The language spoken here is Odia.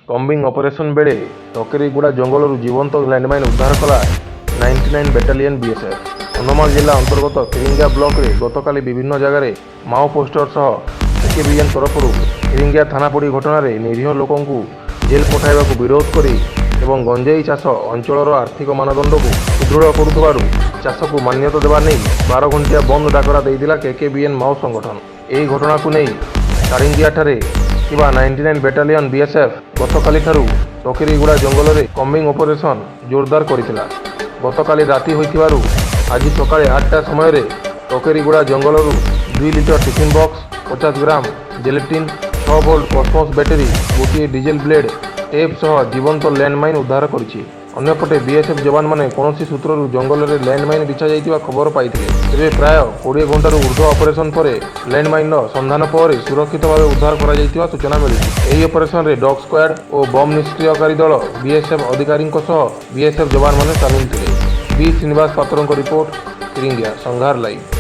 କମ୍ବିଂ ଅପରେସନ୍ ବେଳେ ଟକେରୀଗୁଡ଼ା ଜଙ୍ଗଲରୁ ଜୀବନ୍ତ ଲ୍ୟାଣ୍ଡମାଇନ୍ ଉଦ୍ଧାର କଲା 99 ବାଟାଲିୟନ୍ ବିଏସ୍ଏଫ୍। କନ୍ଧମାଳ ଜିଲ୍ଲା ଅନ୍ତର୍ଗତ ଫିରିଙ୍ଗିଆ ବ୍ଲକରେ ଗତକାଲି ବିଭିନ୍ନ ଜାଗାରେ ମାଓ ପୋଷ୍ଟର ସହ କେକେବିଏନ୍ ତରଫରୁ ଫିରିଙ୍ଗିଆ ଥାନାପୋଡ଼ି ଘଟଣାରେ ନିରୀହ ଲୋକଙ୍କୁ ଜେଲ୍ ପଠାଇବାକୁ ବିରୋଧ କରି ଏବଂ ଗଞ୍ଜେଇ ଚାଷ ଅଞ୍ଚଳର ଆର୍ଥିକ ମାନଦଣ୍ଡକୁ ସୁଦୃଢ଼ କରୁଥିବାରୁ ଚାଷକୁ ମାନ୍ୟତା ଦେବା ନେଇ 12 ଘଣ୍ଟିଆ ବନ୍ଦ ଡାକରା ଦେଇଥିଲା କେକେବିଏନ୍ ମାଓ ସଂଗଠନ। ଏହି ଘଟଣାକୁ ନେଇ ସାରିଙ୍ଗିଆଠାରେ ଥିବା 99 ବାଟାଲିୟନ୍ ବିଏସ୍ଏଫ୍ ଗତକାଲିଠାରୁ ଟକେରୀଗୁଡ଼ା ଜଙ୍ଗଲରେ କମ୍ବିଂ ଅପରେସନ୍ ଜୋରଦାର କରିଥିଲା। ଗତକାଲି ରାତି ହୋଇଥିବାରୁ ଆଜି ସକାଳେ 8ଟା ସମୟରେ ଟକେରୀଗୁଡ଼ା ଜଙ୍ଗଲରୁ 2 ଲିଟର ଟିଫିନ୍ ବକ୍ସ, 50 ଗ୍ରାମ ଜେଲେଟିନ୍, 6 ଭୋଲ୍ଟ କସ୍ମୋସ୍ ବ୍ୟାଟେରୀ, ଗୋଟିଏ ଡିଜେଲ୍ ବ୍ଲେଡ୍ ଟେପ୍ ସହ ଜୀବନ୍ତ ଲ୍ୟାଣ୍ଡମାଇନ୍ ଉଦ୍ଧାର କରିଛି। ଅନ୍ୟପଟେ ବିଏସ୍ଏଫ୍ ଯବାନମାନେ କୌଣସି ସୂତ୍ରରୁ ଜଙ୍ଗଲରେ ଲ୍ୟାଣ୍ଡମାଇନ୍ ବିଛାଯାଇଥିବା ଖବର ପାଇଥିଲେ। ତେବେ ପ୍ରାୟ 20 ଘଣ୍ଟାରୁ ଉର୍ଦ୍ଧ୍ୱ ଅପରେସନ୍ ପରେ ଲ୍ୟାଣ୍ଡମାଇନ୍ର ସନ୍ଧାନ ପରେ ସୁରକ୍ଷିତ ଭାବେ ଉଦ୍ଧାର କରାଯାଇଥିବା ସୂଚନା ମିଳିଛି। ଏହି ଅପରେସନରେ ଡଗ୍ ସ୍କ୍ୱାଡ୍ ଓ ବମ୍ ନିଷ୍କ୍ରିୟକାରୀ ଦଳ, ବିଏସ୍ଏଫ୍ ଅଧିକାରୀଙ୍କ ସହ ବିଏସ୍ଏଫ୍ ଯବାନମାନେ ସାମିଲ ଥିଲେ। ବି ଶ୍ରୀନିବାସ ପାତ୍ରଙ୍କ ରିପୋର୍ଟ, ଫିରିଙ୍ଗିଆ, ସଂଘାର ଲାଇଭ୍।